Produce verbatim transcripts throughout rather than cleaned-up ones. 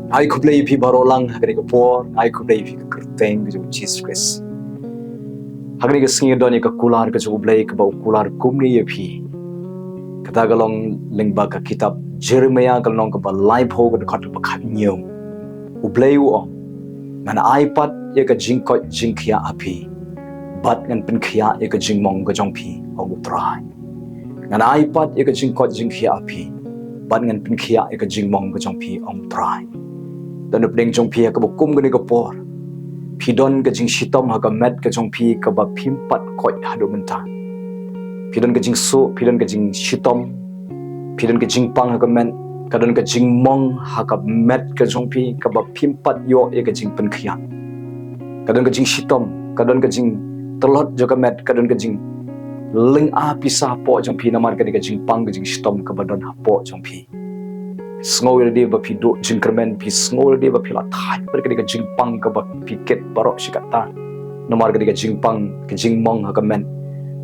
Ai khublei ïa phi baroh lang ha kane ka por, ai khublei ïa phi ka kyrteng ka jong u Jisu Khrist. Ha kane ka sngi don ïa ka kular ka jong u Blei kaba u kular kumne ïa phi. Kata ka long lyngba ka kitab Jeremiah ka lynnong kaba laiphew ka dkhot kaba khathynñiew. U Blei u ong, ngan ai pat ïa ka jingkoit jingkhiah ha phi, bad ngan pynkhiah ïa ka jingmong ka jong phi, ong u Trai. Ngan ai pat ïa ka jingkoit jingkhiah ha phi, bad ngan pynkhiah ïa ka jingmong ka jong phi, ong u Trai. Don na pdeng jong phi ha kaba kum kane ka por, phi don ka jingshitom ha ka met ka jong phi kaba phim pat koit haduh mynta. Phi don ka jingsuh, phi don ka jingshitom, phi don ka jingpang ha ka met, ka don ka jingmong ha ka met ka jong phi kaba phim pat ïoh ïa ka jingpynkhiah. Ka don ka jingshitom, ka don ka jingtlot jong ka met, ka don ka jinglynga pisa hapoh jong phi namar kane ka jingpang ka jingshitom kaba don hapoh jong phi. Sngew ïa lade ba phi duh jingkyrmen, phi sngew ïa lade ba phi la thait bad kane ka jingpang kaba phi kit baroh shi katta. Namar kane ka jingpang, ka jingmong ha ka met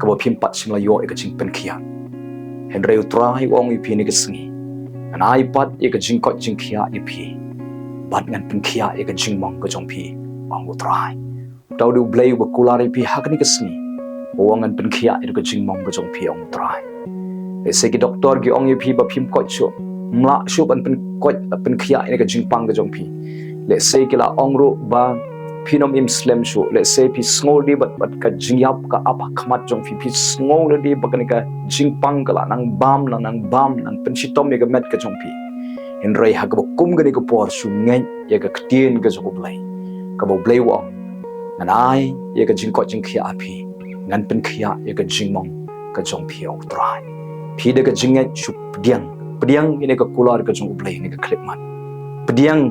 kaba phim pat shym la ïoh ïa ka jingpynkhiah. Hynrei u Trai u ong ïa phi ha kane ka sngi, ngan ai pat ïa ka jingkoit jingkhiah ïa phi, bad ngan pynkhiah ïa ka jingmong ka jong phi, ong u Trai. Uta u dei u Blei uba kular ïa phi ha kane ka sngi. U ong ngan pynkhiah ïa ka jingmong ka jong phi, ong u Trai. Lehse ki doktor ki ong ïa phi ba phim koit shuh, ym lah shuh ban pynkoit, pynkhiah ïa ka jingpang ka jong phi. Lehse ki la ong ruh ba phin ym im slem shuh. Lehse phi sngew lade bad, bad ka jingïap ka ap ha khmat jong phi, phi sngew lade ba kane ka jingpang ka la nang bam, la nang bam, nang pynshitom ïa ka met ka jong phi. Hynrei ha kaba kum kane ka por shu ngeit ïa ka ktien ka jong u Blei, kaba u Blei u ong, ngan ai ïa ka jingkoit jingkhiah ha phi, ngan pynkhiah ïa ka jingmong ka jong phi, ong u Trai. Phi da ka jingngeit shu pdiang, pdiang ïa kane ka kular ka jong u Blei ha kane ka khyllipmat. Pdiang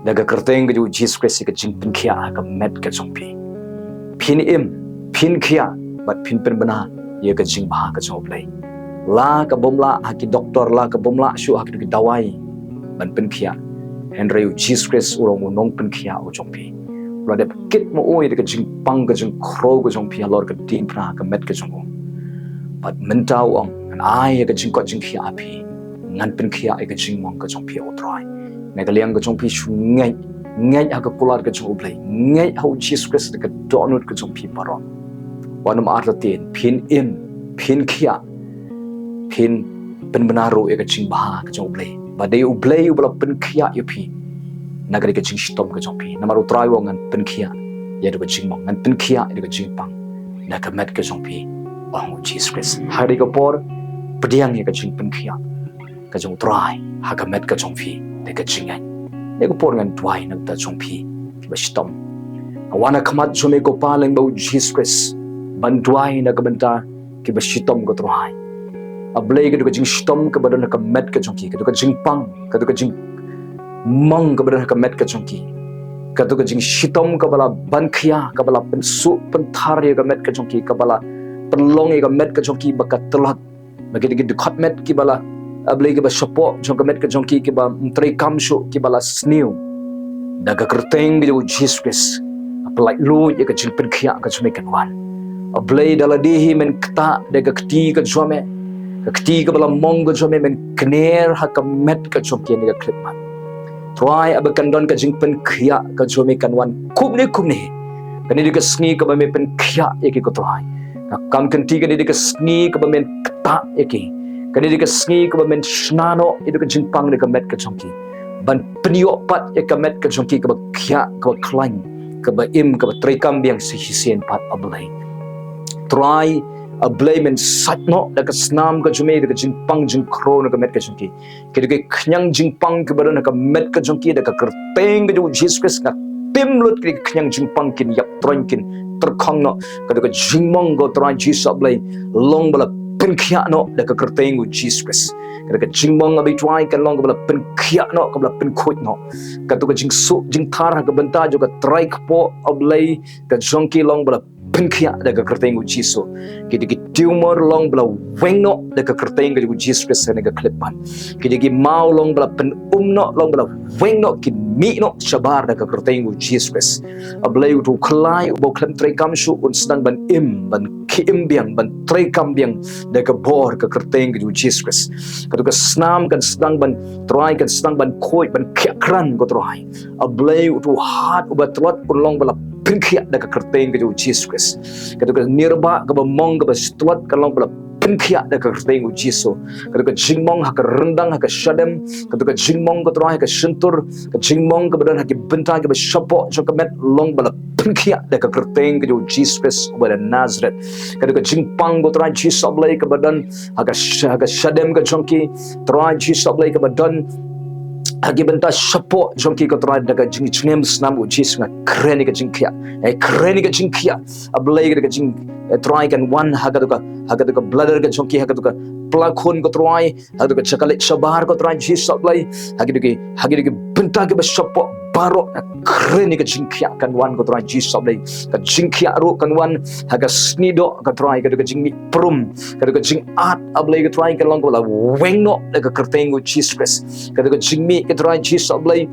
da ka kyrteng ka jong u Jisu Khrist ïa ka jingpynkhiah ha ka met ka jong phi. Phin im, phin khiah, bad phin pynbna ïa ka jingbha ka jong u Blei. La ka bym lah ha ki doktor, la ka bym lah shuh ha ki dawai ban pynkhiah, hynrei u Jisu Khrist u long u nongpynkhiah u jong phi. U la dep kit ma u ïa ka jingpang ka jingkhrew ka jong phi halor ka diengphna ka met ka jong u. Bad mynta u ong, ngan ai ïa ka jingkoit jingkhiah ha phi, ngan pynkhiah ïa ka jingmong ka jong phi, ong u Trai. Na ka liang ka jong phi shu ngeit, ngeit ha ka kular ka jong u Blei, ngeit ha u Jisu Khrist da ka dohnud ka jong phi baroh. Wat nym artatien, phin im, phin khiah, phin pynbna ruh ïa ka jingbha ka jong u Blei. Ba dei u Blei uba la pynkhiah ïa phi na ka dei ka jingshitom ka jong phi. Namar u Trai u ong ngan pynkhiah ïa ka jingmong, ngan pynkhiah ïa ka jingpang na ka met ka jong phi, ong u Jisu Khrist. Ha kane ka por, pdiang ïa ka jingpynkhiah ka jong u Trai ha ka met ka jong phi da ka jingngeit. Ha kane ka por ngan duwai na ka bynta jong phi kiba shitom. Nga wan ha khmat jong me ko Pa lyngba u Jisu Khrist ban duwai na ka bynta kiba shitom ko Trai. A Blei, kato ka jingshitom kaba don ha ka met ka jong ki, kato ka jingpang, kato ka jingmong kaba don ha ka met ka jong ki, kato ka jingshitom kaba la ban khia, kaba la pynsuh pynthar ïa ka met ka jong ki, kaba la pynlong ïa ka met ka jong ki ba ka tlot, ba ki dei ki dkhot met kiba la, A Blei, kiba shapoh jong ka met ka jong ki, kiba ym treikam shuh, kiba la sniew. Da ka kyrteng ka jong u Jisu Khrist, nga pyllait luid ïa ka jingpynkhiah ka jong me kan wan. A Blei, da lade hi men ktah da ka kti ka jong me, ka kti kaba la mong ka jong me men kner ha ka met ka jong ki ha kane ka khyllipmat. Trai, haba kan don ka jingpynkhiah ka jong me kan wan kumne kumne. Kane dei ka sngi kaba me pynkhiah ïa ki ko Trai. Nga kam kynti kane dei ka sngi kaba men ktah ïa ki. Kane dei ka sngi kaba men shna noh ïa ka jingpang da ka met ka jong ki, ban pynïoh pat ïa ka met ka jong ki kaba khiah, kaba khlaiñ, kaba im, kaba treikam biang sa shisien pat, A Blei. Trai, A Blei, men sait noh da ka snam ka jong me, da ka jingpang jingkhrew na ka met ka jong ki. Ki dei ki khñiang jingpang kiba don ha ka met ka jong ki, da ka kyrteng ka jong u Jisu Khrist nga tim lut ki dei ki khñiang jingpang kin ïap troiñ, kin tyrkhong noh. Kato ka jingmong ko Trai Jisu, A Blei, long ba la pynkhiah noh da ka kyrteng u Jisu Khrist. Kato ka jingmong, A Blei Trai, kan long kaba la pynkhiah noh, kaba la pynkhuid noh. Kato ka jingsuh jingthar ha ka bynta jong ka trai kpoh, A Blei, ka jong ki long ba la pynkhiah da ka kyrteng u Jisu. Kita ki tumor long ba la weng noh da ka kyrteng ka jong u Jisu Khrist ha kane ka khyllipmat. Kita ki maw long ba la pynum noh, long ba la weng noh, kin mih noh shabar da ka kyrteng u Jisu Khrist. A Blei uto u khlai uba u khlem treikam shuh un sdang ban im, ban khie im biang, ban treikam biang da ka bor ka kyrteng ka jong u Jisu Khrist. Kato ka snam kan sdang ban, Trai, kan sdang ban khuid, ban khiah krat, ko Trai. A Blei uto u hat uba tlot un long ba la pynkhiah da ka kyrteng ka jong u Jisu Khrist. Kato ka nirbah kaba mong kaba tlot kan long ba la pynkhiah da ka kyrteng u Jisu. Kato ka jingmong ha ka ryndang, ha ka shadem, kato ka jingmong, ko Trai, ha ka shyntur, ka jingmong kaba don ha ki bynta kiba shapoh jong ka met, long ba la pynkhiah da ka kyrteng ka jong u Jisu Khrist uba na Nasareth. Kato ka jingpang, ko Trai Jisu Blei, kaba don ha ka sh-, ha ka shadem ka jong ki, Trai Jisu Blei, kaba don ha ki bynta shapoh jong ki, ko Trai, da ka jingjngem snam u Jisu, nga kren ïa ka jingkhiah. Nga kren ïa ka jingkhiah, A Blei, kato ka jing, eh, Trai, kan wan ha kato ka, ha kato ka bladder ka jong ki, ha kato ka pla khun, ko Trai, ha kato ka jaka leit shabar, ko Trai Jisu Blei, ha kito ki, ha kito ki bynta kiba shapoh baroh, nga kren ïa ka jingkhiah kan wan, ko Trai Jisu Blei. Ka jingkhiah ruh kan wan ha ka snieh doh, ko Trai, kato ka jingmih prum, kato ka jingat, A Blei, ko Trai, kan long kaba la weng noh da ka kyrteng u Jisu Khrist. Kato ka jingmih, ko Trai Jisu Blei,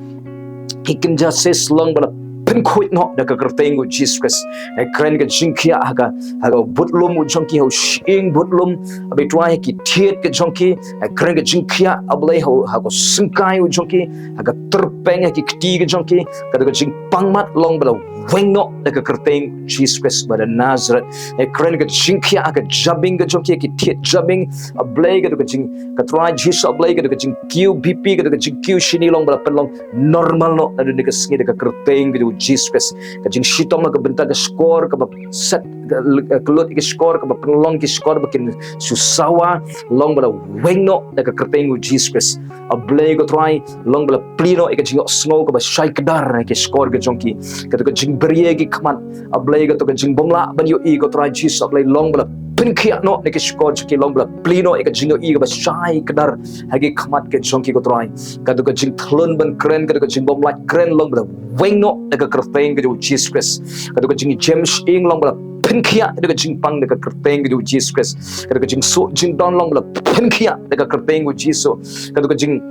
ki kynja sis long ba la pynkhuid noh da ka kyrteng u Jisu Khrist. Nga kren ka jingkhiah ha ka, ha ka budlum u jong ki, ha u shyieng budlum, A Blei, Trai, ha ki thied ka jong ki. Nga kren ka jingkhiah, A Blei, ha u, ha ka syngkai u jong ki, ha ka tyrpeng, ha ki kti ka jong ki. Kato ka jingpang mat long ba la weng noh da ka kyrteng u Jisu Khrist uba na Nasareth. Nga kren ka jingkhiah ha ka jabieng ka jong ki, ha ki thied jabieng, A Blei, kato ka jing, ko Trai Jisu Blei, kato ka jingkiew B P, kato ka jingkiew shini long ba la pynlong normal noh naduh kane ka sngi da ka kyrteng ka jong u Jisu Khrist. Ka jingshitom ha ka bynta ka shkor kaba set, ka, ka lut ïa ka shkor, kaba pynlong ki shkor ba kin shu sawa, long ba la weng noh da ka kyrteng u Jisu Khrist. A Blei, ko Trai, long ba la plie noh ïa ka jingïohsngew kaba shai kdar ha ki shkor ka jong ki. Kato ka jingbriew ki khmat, A Blei, kato ka jingbymlah ban ïohi, ko Trai Jisu Blei, long ba la pynkhiah noh na ki shkor jong ki, long ba la plie noh ïa ka jingïohi kaba shai kdar ha ki khmat ka jong ki, ko Trai. Kato ka jingthlun ban kren, kato ka jingbymlait kren, long ba la weng noh da ka kyrteng ka jong u Jisu Khrist. Kato ka jingjem shyieng long ba la pynkhiah da ka jingpang da ka kyrteng ka jong u Jisu Khrist. Kato ka jingsuh jingdon long ba la pynkhiah da ka kyrteng u Jisu. Kato ka jing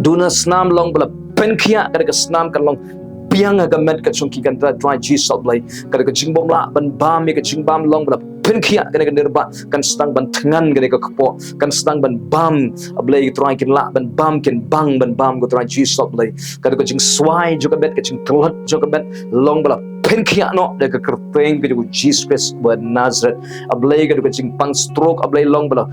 duna snam long ba la pynkhiah, kane ka snam kan long biang ha ka met ka jong ki, ko Trai Jisu Blei. Kane ka jingbymlah ban bam ïa ka jingbam long ba la pynkhiah, kane ka nirbah kan sdang ban thngan kane ka kpoh, kan sdang ban bam, A Blei, ko Trai, kin lah ban bam, kin bang ban bam, ko Trai Jisu Blei. Kane ka jingswai jong ka met, ka jingtlot jong ka met long ba la pynkhiah noh da ka kyrteng ka jong u Jisu Khrist uba Nasareth. A Blei, kane ka jingpang stroke, A Blei, long ba la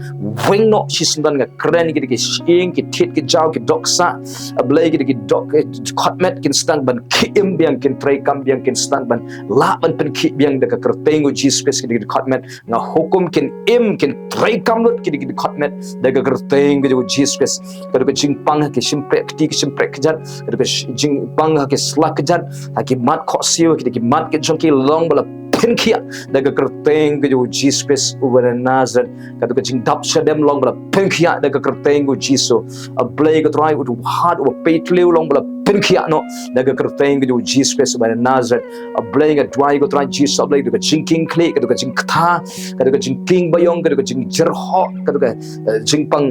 weng noh shisyndon. Nga kren ïa ki, ki shyieng, ki thied, ki jaw, ki dohksah, A Blei, ki, ki doh, ki dkhot met kin sdang ban khie im biang, kin treikam biang, kin sdang ban lah ban pynkhih biang da ka kyrteng u Jisu Khrist, ki, ki dkhot met. Nga hukum kin im, kin treikam lut ki, ki dkhot met da ka kyrteng ka jong u Jisu Khrist. Kane ka jingpang ha ki shympriah kti, ki shympriah kjat, kane ka sh-, jingpang ha ki sla kjat, ha ki mat khohsiew, ha ki, ki mat ka jong ki, long ba la pynkhiah da ka kyrteng ka jong u Jisu Khrist uba Nasareth. Kane ka jingdap shadem long ba la pynkhiah da ka kyrteng u Jisu. A Blei, ko Trai, u, u hat uba peit thliew long ba la pynkhiah noh da ka kyrteng ka jong u Jisu Khrist uba Nasareth. A Blei, nga duwai, ko Trai Jisu, A Blei, kane ka jingkieng khlieh, kane ka jingktha, kane ka jingkieng baïong, kane ka jingjyrhoh, kane ka, eh, jingpang,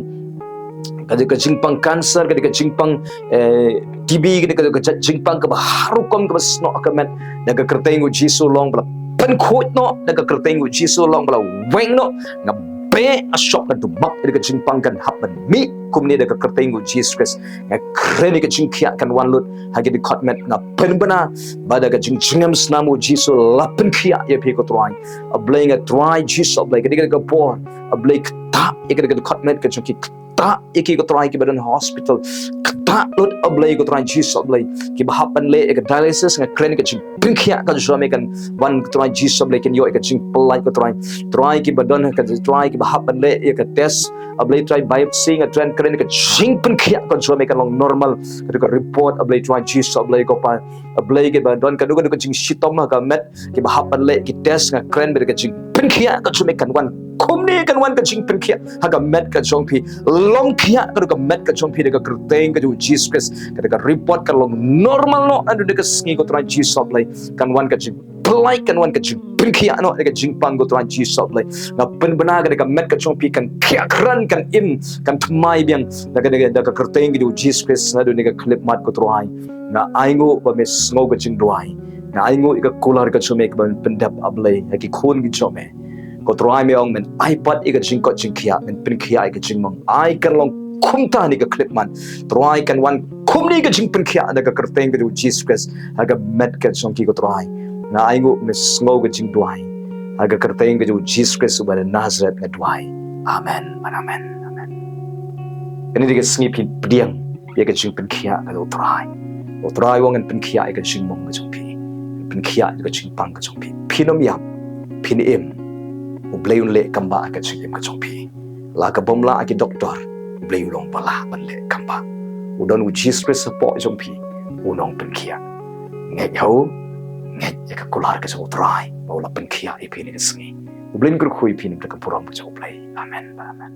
kane ka jingpang cancer, kane ka jingpang, eh, T B, kane ka, kane ka jingpang kaba har rukom kaba snoh ha ka met, da ka kyrteng u Jisu long ba la pynkhuid noh, da ka kyrteng u Jisu long ba la weng noh. Nga beh, a shop, nga dumak, kane ka jingpang kan hap ban mih kumne da ka kyrteng u Jisu Khrist. Nga kren ïa ka jingkhiah kan wan lut ha ki dkhot met. Nga pynbna ba da ka jingjngem snam u Jisu la pynkhiah ïa phi, ko Trai. A Blei, nga Trai Jisu, A Blei, ka dei ka por, A Blei, ktah ïa ka dkhot met ka jong ki, ktah ïa ki, ko Trai, kiba don hospital. Ktah lut, A Blei, ko Trai Jisu, A Blei, kiba hap ban leh ïa ka dialysis. Nga kren ïa ka jingpynkhiah ka jong me kan wan, ko Trai Jisu, A Blei, kin ïoh ïa ka jingpyllait, ko Trai. Trai, kiba don, ko Trai, kiba hap ban leh ïa ka test, A Blei, Trai, biopsy, nga kren, kren ïa ka jingpynkhiah ka jong me kan long normal. Kane ka report, A Blei, Trai Jisu, A Blei, ko Pa, A Blei, kiba don kano kano ka jingshitom ha ka met, kiba hap ban leh ki test, nga kren ba da ka jingpynkhiah ka jong me kan wan. Kumne kan wan ka jingpynkhiah ha ka met ka jong phi. Long khiah kano ka met ka jong phi da ka kyrteng ka jong u Jisu Khrist. Kane ka report kan long normal noh, naduh kane ka sngi, ko Trai Jisu, A Blei, kan wan ka jing pynlait, kan wan ka jingpynkhiah noh da ka jingpang, ko Trai Jisu Blei. Nga pynbna ka da ka met ka jong phi kan khiah kren, kan im, kan thymmai biang da ka, da ka, da ka kyrteng ka jong u Jisu Khrist, naduh kane ka khyllipmat, ko Trai. Nga ainguh ba me sngew ka jingduwai. Nga ainguh ïa ka kular ka jong me kaba men pyndep, A Blei, ha ki khun ki jong me. Ko Trai, me ong men ai pat ïa ka jingkoit jingkhiah, men pynkhiah ïa ka jingmong. Ai kan long kumta ha kane ka khyllipmat. Trai, kan wan kumne ka jingpynkhiah da ka kyrteng ka jong u Jisu Khrist ha ka met ka jong ki, ko Trai. Nga ainguh me sngew ka jingduwai. Ha ka kyrteng ka jong u Jisu Khrist uba na Nasareth nga duwai. Amen. Amen. Amen. Kane dei ka sngi phin pdiang ïa ka jingpynkhiah ka jong u Trai. U Trai u ong ngan pynkhiah ïa ka jingmong ka jong phi. Pynkhiah ïa ka jingpang ka jong phi. Phin ym ïap, phin im. U Blei un leh kam ba ka jingim ka jong phi. La ka bym lah ki doktor, U Blei u long ba lah ban leh kam ba. U don u Jisu Khrist hapoh jong phi, u nongpynkhiah. Ngeit ha u, ngeit ïa ka kular ka jong u Trai ba u la pynkhiah ïa phi ha kane ka sngi. U Blei un kyrkhu ïa phi na ka bynta ka burom ka jong U Blei. Amen. Amen.